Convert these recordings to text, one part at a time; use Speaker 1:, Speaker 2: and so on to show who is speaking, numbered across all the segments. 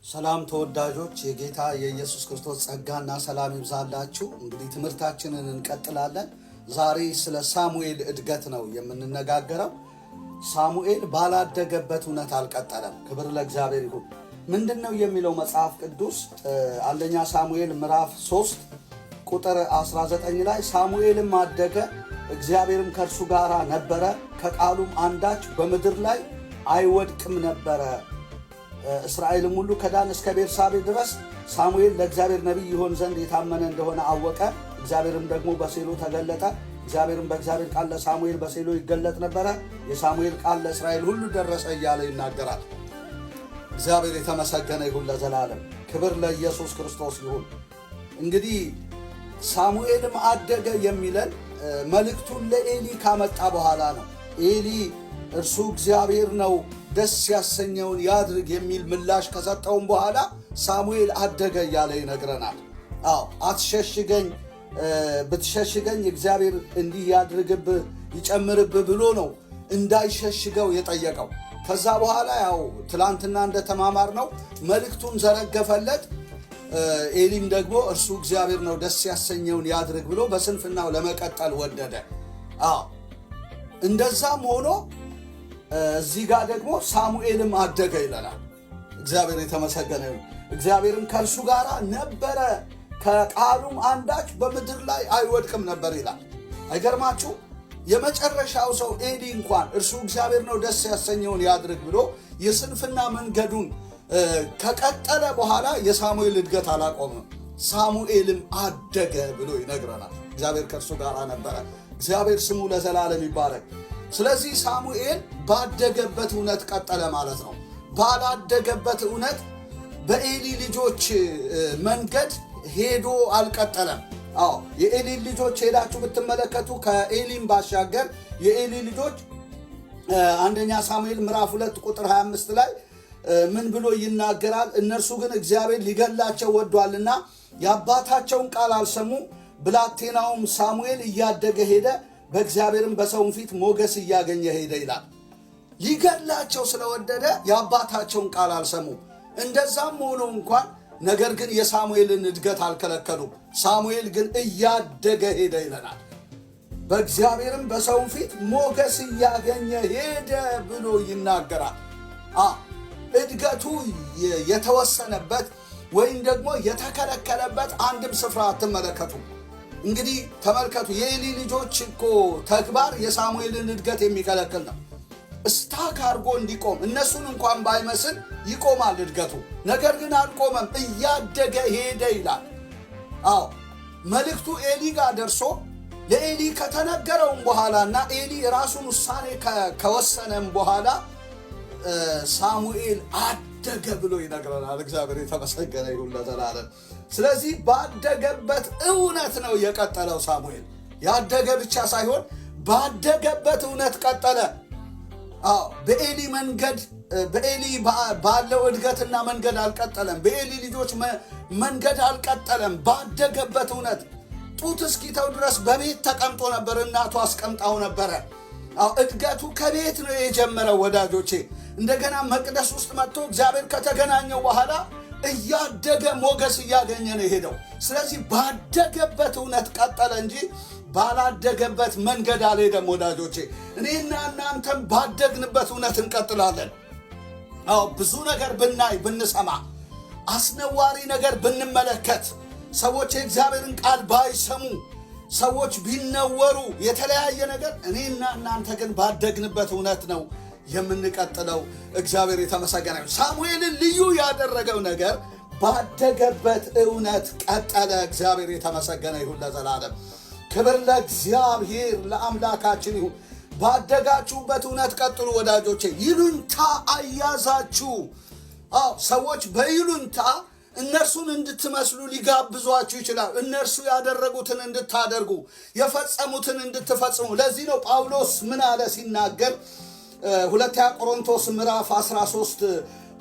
Speaker 1: ሰላም ተወዳጆች፣ የጌታ የኢየሱስ ክርስቶስ ጸጋና ሰላም ይብዛላችሁ። እንግዲህ ትምህርታችንን እንቀጥላለን። ዛሬ ስለ ሳሙኤል እድገት ነው የምንነጋገረው። ሳሙኤል ባላደገበት እውነት አልቀጠለም። ክብር ለእግዚአብሔር ይሁን። ምንድን ነው የሚለው መጽሐፍ ቅዱስ? አንደኛ ሳሙኤል ምዕራፍ 3 ቁጥር 19 ላይ ሳሙኤልም አደገ፣ እግዚአብሔርም ከእርሱ ጋር ነበረ፣ ከቃሉም አንዳች በምድር ላይ አይወድቅም ነበረ። እስራኤልም ሁሉ ከዳን እስከ ቤርሳቤ ድረስ ሳሙኤል ለእግዚአብሔር ነቢይ ይሆን ዘንድ የታመነ እንደሆነ አወቀ። እግዚአብሔርም ደግሞ በሴሎ ተገለጠ። እግዚአብሔርም በእግዚአብሔር ቃል ለሳሙኤል በሴሎ ይገለጥ ነበረ። የሳሙኤል ቃል ለእስራኤል ሁሉ ደረሰ እያለ ይናገራል። እግዚአብሔር የተመሰገነ ይሁን ለዘላለም። ክብር ለኢየሱስ ክርስቶስ ይሁን። እንግዲህ ሳሙኤልም አደገ የሚለን መልእክቱን ለኤሊ ካመጣ በኋላ ነው። ኤሊ እርሱ እግዚአብሔር ነው ደስ ያሰኘውን ያድርግ የሚል ምላሽ ከሰጠውም በኋላ ሳሙኤል አደገ እያለ ይነግረናል። አዎ አትሸሽገኝ፣ ብትሸሽገኝ እግዚአብሔር እንዲህ ያድርግብህ ይጨምርብህ ብሎ ነው እንዳይሸሽገው የጠየቀው። ከዛ በኋላ ያው ትላንትና እንደተማማር ነው መልእክቱን ዘረገፈለት። ኤሊም ደግሞ እርሱ እግዚአብሔር ነው ደስ ያሰኘውን ያድርግ ብሎ በስንፍናው ለመቀጠል ወደደ። አዎ እንደዛም ሆኖ እዚህ ጋር ደግሞ ሳሙኤልም አደገ ይለናል። እግዚአብሔር የተመሰገነ ይሁን። እግዚአብሔርም ከእርሱ ጋር ነበረ፣ ከቃሉም አንዳች በምድር ላይ አይወድቅም ነበር ይላል። አይገርማችሁ? የመጨረሻው ሰው ኤሊ እንኳን እርሱ እግዚአብሔር ነው ደስ ያሰኘውን ያድርግ ብሎ የስንፍና መንገዱን ከቀጠለ በኋላ የሳሙኤል እድገት አላቆምም። ሳሙኤልም አደገ ብሎ ይነግረናል። እግዚአብሔር ከእርሱ ጋር ነበረ። እግዚአብሔር ስሙ ለዘላለም ይባረክ። ስለዚህ ሳሙኤል ባደገበት እውነት ቀጠለ ማለት ነው። ባላደገበት እውነት በኤሊ ልጆች መንገድ ሄዶ አልቀጠለም። አዎ የኤሊ ልጆች ሄዳችሁ ብትመለከቱ ከኤሊም ባሻገር የኤሊ ልጆች አንደኛ ሳሙኤል ምዕራፍ 2 ቁጥር 25 ላይ ምን ብሎ ይናገራል? እነርሱ ግን እግዚአብሔር ሊገላቸው ወዷልና የአባታቸውን ቃል አልሰሙ። ብላቴናውም ሳሙኤል እያደገ ሄደ፣ በእግዚአብሔርም በሰውም ፊት ሞገስ እያገኘ ሄደ ይላል። ሊገላቸው ስለወደደ የአባታቸውን ቃል አልሰሙ። እንደዛም ሆኖ እንኳን ነገር ግን የሳሙኤልን እድገት አልከለከሉም። ሳሙኤል ግን እያደገ ሄደ ይለናል። በእግዚአብሔርም በሰውም ፊት ሞገስ እያገኘ ሄደ ብሎ ይናገራል። እድገቱ የተወሰነበት ወይም ደግሞ የተከለከለበት አንድም ስፍራ አትመለከቱም። እንግዲህ ተመልከቱ፣ የኤሊ ልጆች እኮ ተግባር የሳሙኤልን እድገት የሚከለክል ነው። Stuck አድርጎ እንዲቆም እነሱን እንኳን ባይመስል ይቆማል እድገቱ። ነገር ግን አልቆመም፣ እያደገ ሄደ ይላል። አዎ መልእክቱ ኤሊ ጋር ደርሶ ለኤሊ ከተነገረውም በኋላ እና ኤሊ ራሱን ውሳኔ ከወሰነም በኋላ ሳሙኤል አደገ ብሎ ይነግረናል። እግዚአብሔር የተመሰገነ ይሁን ለዘላለም። ስለዚህ ባደገበት እውነት ነው የቀጠለው ሳሙኤል። ያደገ ብቻ ሳይሆን ባደገበት እውነት ቀጠለ። አዎ በኤሊ መንገድ በኤሊ ባለው እድገትና መንገድ አልቀጠለም። በኤሊ ልጆች መንገድ አልቀጠለም። ባደገበት እውነት ጡት እስኪተው ድረስ በቤት ተቀምጦ ነበር። እናቱ አስቀምጣው ነበረ። አዎ እድገቱ ከቤት ነው የጀመረው ወዳጆቼ። እንደገና መቅደስ ውስጥ መጥቶ እግዚአብሔር ከተገናኘው በኋላ እያደገ ሞገስ እያገኘ ነው የሄደው። ስለዚህ ባደገበት እውነት ቀጠለ እንጂ ባላደገበት መንገድ አልሄደም። ወዳጆቼ እኔና እናንተም ባደግንበት እውነት እንቀጥላለን። አዎ ብዙ ነገር ብናይ ብንሰማ፣ አስነዋሪ ነገር ብንመለከት፣ ሰዎች የእግዚአብሔርን ቃል ባይሰሙ፣ ሰዎች ቢነወሩ፣ የተለያየ ነገር እኔና እናንተ ግን ባደግንበት እውነት ነው የምንቀጥለው። እግዚአብሔር የተመሰገነ ይሁን። ሳሙኤልን ልዩ ያደረገው ነገር ባደገበት እውነት ቀጠለ። እግዚአብሔር የተመሰገነ ይሁን ለዘላለም። ክብር ለእግዚአብሔር ለአምላካችን ይሁን። ባደጋችሁበት እውነት ቀጥሉ ወዳጆቼ። ይሉኝታ አያዛችሁ። አዎ ሰዎች በይሉኝታ እነርሱን እንድትመስሉ ሊጋብዟችሁ ይችላል። እነርሱ ያደረጉትን እንድታደርጉ፣ የፈጸሙትን እንድትፈጽሙ። ለዚህ ነው ጳውሎስ ምን አለ ሲናገር ሁለተኛ ቆሮንቶስ ምዕራፍ 13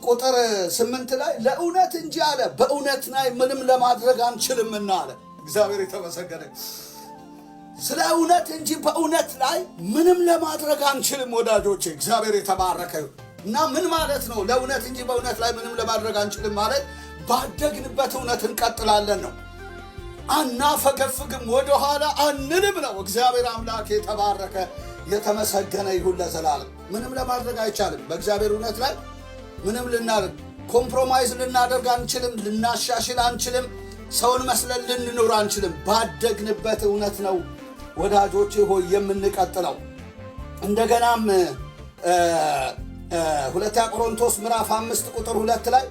Speaker 1: ቁጥር 8 ላይ ለእውነት እንጂ አለ በእውነት ላይ ምንም ለማድረግ አንችልምና አለ። እግዚአብሔር የተመሰገነ። ስለ እውነት እንጂ በእውነት ላይ ምንም ለማድረግ አንችልም ወዳጆቼ። እግዚአብሔር የተባረከ ይሁን። እና ምን ማለት ነው? ለእውነት እንጂ በእውነት ላይ ምንም ለማድረግ አንችልም ማለት ባደግንበት እውነት እንቀጥላለን ነው። አናፈገፍግም፣ ወደኋላ አንልም ነው። እግዚአብሔር አምላክ የተባረከ የተመሰገነ ይሁን ለዘላለም። ምንም ለማድረግ አይቻልም። በእግዚአብሔር እውነት ላይ ምንም ልናደርግ compromise ልናደርግ አንችልም። ልናሻሽል አንችልም። ሰውን መስለን ልንኖር አንችልም። ባደግንበት እውነት ነው ወዳጆቼ ሆይ የምንቀጥለው። እንደገናም ሁለተኛ ቆሮንቶስ ምዕራፍ 5 ቁጥር 2 ላይ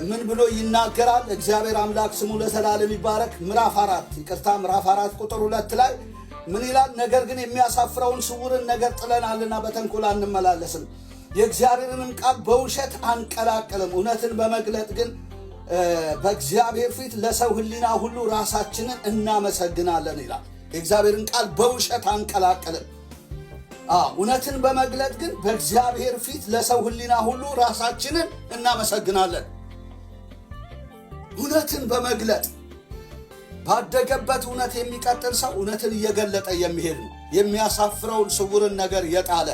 Speaker 1: ምን ብሎ ይናገራል? እግዚአብሔር አምላክ ስሙ ለዘላለም ይባረክ። ምዕራፍ 4፣ ይቅርታ፣ ምዕራፍ 4 ቁጥር 2 ላይ ምን ይላል? ነገር ግን የሚያሳፍረውን ስውርን ነገር ጥለናልና በተንኮል አንመላለስም፣ የእግዚአብሔርንም ቃል በውሸት አንቀላቅልም። እውነትን በመግለጥ ግን በእግዚአብሔር ፊት ለሰው ሕሊና ሁሉ ራሳችንን እናመሰግናለን ይላል። የእግዚአብሔርን ቃል በውሸት አንቀላቅልም። እውነትን በመግለጥ ግን በእግዚአብሔር ፊት ለሰው ሕሊና ሁሉ ራሳችንን እናመሰግናለን። እውነትን በመግለጥ፣ ባደገበት እውነት የሚቀጥል ሰው እውነትን እየገለጠ የሚሄድ ነው። የሚያሳፍረውን ስውርን ነገር የጣለ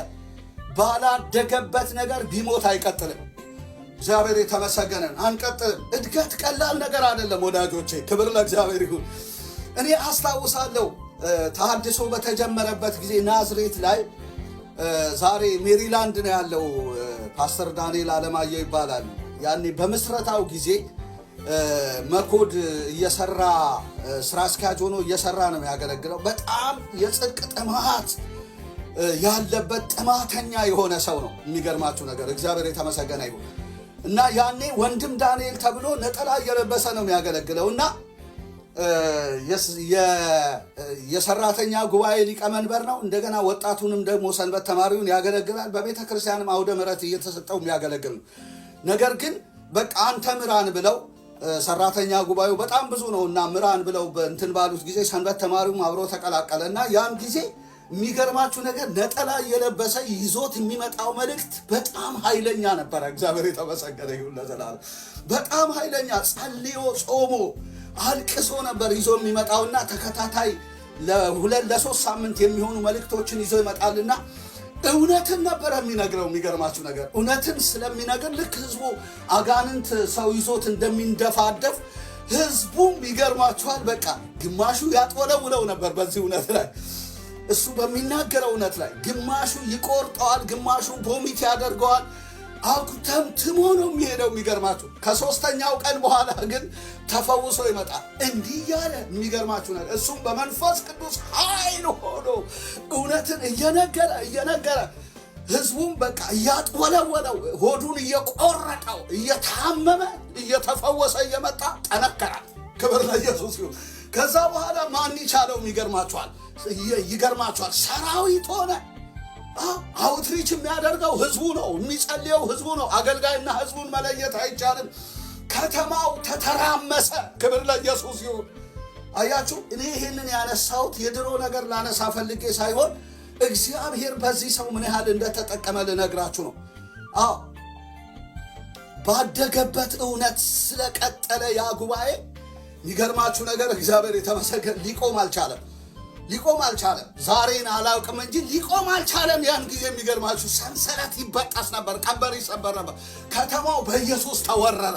Speaker 1: ባላደገበት ነገር ቢሞት አይቀጥልም። እግዚአብሔር የተመሰገነን አንቀጥልም። እድገት ቀላል ነገር አይደለም ወዳጆቼ፣ ክብር ለእግዚአብሔር ይሁን። እኔ አስታውሳለሁ፣ ተሐድሶ በተጀመረበት ጊዜ ናዝሬት ላይ፣ ዛሬ ሜሪላንድ ነው ያለው፣ ፓስተር ዳንኤል አለማየሁ ይባላል። ያኔ በምስረታው ጊዜ መኮድ እየሰራ፣ ስራ አስኪያጅ ሆኖ እየሰራ ነው የሚያገለግለው። በጣም የጽድቅ ጥማት ያለበት ጥማተኛ የሆነ ሰው ነው። የሚገርማችሁ ነገር፣ እግዚአብሔር የተመሰገነ ይሁን እና ያኔ ወንድም ዳንኤል ተብሎ ነጠላ እየለበሰ ነው የሚያገለግለው እና የሰራተኛ ጉባኤ ሊቀመንበር ነው። እንደገና ወጣቱንም ደግሞ ሰንበት ተማሪውን ያገለግላል። በቤተ ክርስቲያንም አውደ ምሕረት እየተሰጠው የሚያገለግል ነው። ነገር ግን በቃ አንተ ምራን ብለው፣ ሰራተኛ ጉባኤው በጣም ብዙ ነው እና ምራን ብለው እንትን ባሉት ጊዜ ሰንበት ተማሪውም አብሮ ተቀላቀለ እና ያን ጊዜ የሚገርማችሁ ነገር ነጠላ እየለበሰ ይዞት የሚመጣው መልእክት በጣም ኃይለኛ ነበረ። እግዚአብሔር የተመሰገነ ይሁን ለዘላለም። በጣም ኃይለኛ፣ ጸልዮ ጾሞ አልቅሶ ነበር ይዞ የሚመጣውና ተከታታይ ለ2 ለ3 ሳምንት የሚሆኑ መልእክቶችን ይዞ ይመጣልና እውነትን ነበረ የሚነግረው። የሚገርማችሁ ነገር እውነትን ስለሚነግር ልክ ህዝቡ አጋንንት ሰው ይዞት እንደሚንደፋደፍ ህዝቡም ይገርማችኋል፣ በቃ ግማሹ ያጥወለውለው ነበር በዚህ እውነት ላይ፣ እሱ በሚናገረው እውነት ላይ፣ ግማሹ ይቆርጠዋል፣ ግማሹ vomit ያደርገዋል። አጉተምትሞ ነው የሚሄደው። የሚገርማችሁ ከሶስተኛው ቀን በኋላ ግን ተፈውሶ ይመጣል። እንዲህ እያለ፣ የሚገርማችሁ ነገር እሱም በመንፈስ ቅዱስ ኃይል ሆኖ እውነትን እየነገረ እየነገረ ህዝቡም በቃ እያጥወለወለው፣ ሆዱን እየቆረጠው፣ እየታመመ እየተፈወሰ እየመጣ ጠነከረ። ክብር ለኢየሱስ ይሁን። ከዛ በኋላ ማን ይቻለው? ይገርማችኋል፣ ሰራዊት ሆነ። Outreach የሚያደርገው ህዝቡ ነው። የሚጸልየው ህዝቡ ነው። አገልጋይና ህዝቡን መለየት አይቻልም። ከተማው ተተራመሰ። ክብር ለኢየሱስ ይሁን። አያችሁ፣ እኔ ይህንን ያነሳሁት የድሮ ነገር ላነሳ ፈልጌ ሳይሆን እግዚአብሔር በዚህ ሰው ምን ያህል እንደተጠቀመ ልነግራችሁ ነው። አዎ፣ ባደገበት እውነት ስለቀጠለ ያ ጉባኤ፣ የሚገርማችሁ ነገር፣ እግዚአብሔር የተመሰገነ፣ ሊቆም አልቻለም። ሊቆም አልቻለም። ዛሬን አላውቅም እንጂ ሊቆም አልቻለም። ያን ጊዜ የሚገርማችሁ ሰንሰለት ይበጠስ ነበር፣ ቀንበር ይሰበር ነበር። ከተማው በኢየሱስ ተወረረ፣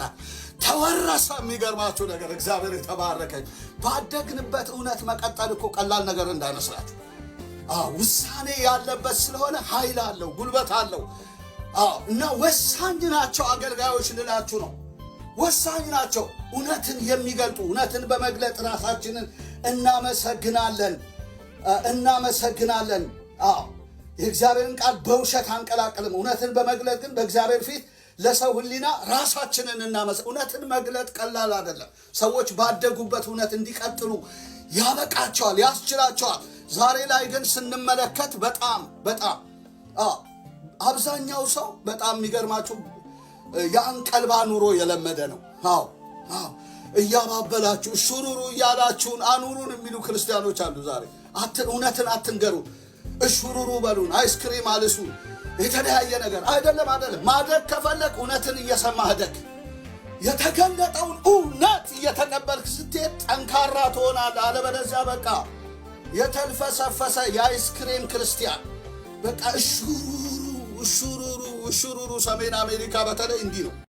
Speaker 1: ተወረሰ። የሚገርማችሁ ነገር፣ እግዚአብሔር የተባረከ፣ ባደግንበት እውነት መቀጠል እኮ ቀላል ነገር እንዳይመስላችሁ። ውሳኔ ያለበት ስለሆነ ኃይል አለው፣ ጉልበት አለው እና ወሳኝ ናቸው አገልጋዮች ልላችሁ ነው። ወሳኝ ናቸው። እውነትን የሚገልጡ፣ እውነትን በመግለጥ ራሳችንን እናመሰግናለን እናመሰግናለን። አዎ፣ የእግዚአብሔርን ቃል በውሸት አንቀላቅልም። እውነትን በመግለጥ ግን በእግዚአብሔር ፊት ለሰው ሕሊና ራሳችንን እናመሰ እውነትን መግለጥ ቀላል አይደለም። ሰዎች ባደጉበት እውነት እንዲቀጥሉ ያበቃቸዋል፣ ያስችላቸዋል። ዛሬ ላይ ግን ስንመለከት በጣም በጣም አብዛኛው ሰው በጣም የሚገርማችሁ የአንቀልባ ኑሮ የለመደ ነው። አዎ፣ እያባበላችሁ እሹሩሩ እያላችሁን አኑሩን የሚሉ ክርስቲያኖች አሉ ዛሬ። እውነትን አትንገሩ፣ እሹሩሩ በሉን፣ አይስክሪም አልሱ፣ የተለያየ ነገር። አይደለም፣ አይደለም። ማደግ ከፈለግ እውነትን እየሰማህ እደግ። የተገለጠውን እውነት እየተቀበልክ ስትሄድ ጠንካራ ትሆናለህ። አለበለዚያ በቃ የተልፈሰፈሰ የአይስክሬም ክርስቲያን፣ በቃ እሹሩሩ እሹሩሩ እሹሩሩ ሰሜን አሜሪካ በተለይ እንዲህ ነው።